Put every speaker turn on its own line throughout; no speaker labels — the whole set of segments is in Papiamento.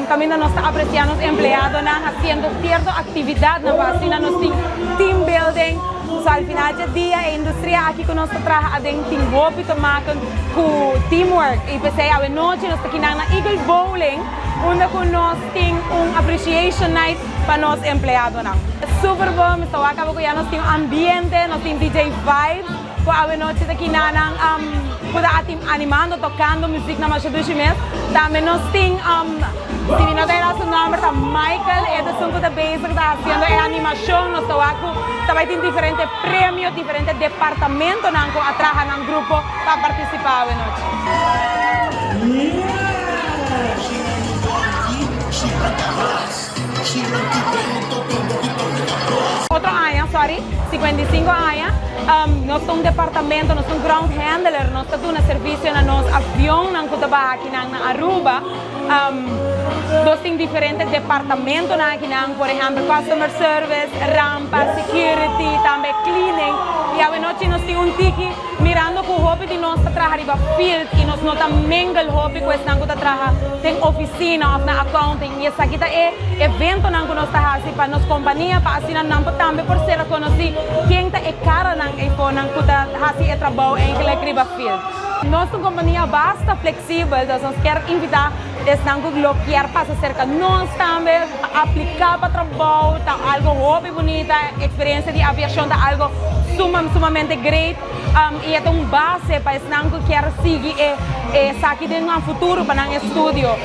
Kaminda nos ta apresiá nos empleadonan hasiendo sierto aktividatnan pa asina nos tin team building. So al final dje dia e industria aki ku nos ta traha aden tin hopi te maken ku teamwork i p'esei awenochi nos ta kinan na Eagle Bowling unda ku nos tin un appreciation night pa nos empleadonan. Super bon, mi sta wak abo ku ya nos tin un ambiente, nos tin DJ Vibes ku awenochi ta kinanan ku ta animando, tokando muzik na masha dushi mes. Tambe nos tin, si mi no ta era su nomber, ta Michael, e ta esun ku ta bezig ta hasiendo e animashon. Nos ta wak ku ta bai tin diferente premio, diferente departamentonan ku a traha nan grupo pa partisipá awenochi. Otro aña, sorry, 55 aña, nos ta un departamento, nos ta un ground handler, nos ta duna servicio na nos avionnan cu ta baha akinan na Aruba. Nos tin diferente departamentonan akinan, por ehempel customer service, rampa, security, tambe cleaning. Y awenochi nos tin un tiki. Mirando ku hopi di nos ta traha riba field i nos no ta mingle hopi ku esnan ku ta traha den ofisina òf na accounting i esaki ta e eventonan ku nos ta hasi pa nos kompania pa asina nan por tambe por ser konosí ken ta e karanan eifonan ku ta hasi e trabou eigenlijk riba field. Nos ta un kompania basta fleksibel, dus nos kier invitá esnan ku lo kier pasa serka nos tambe pa apliká pa trabou, ta algo hopi bunita, eksperensia di aviashon ta algo suma sumamente great i e ta un base pa esnan ku kier sigui e esaki den nan futuro pa nan estudio.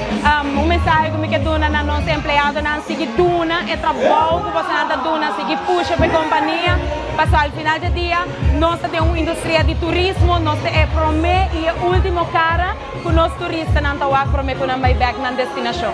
Un mensahe ku mi ke duna na nos empleadonan, sigui duna e trabou ku bosonan ta duna, sigui pusha pa e kompania, pasobra al final di dia nos ta den un industria di turismo, nos ta e promé i e último kara. Ku nos turistanan ta wak promé ku nan bai bèk nan destinashon.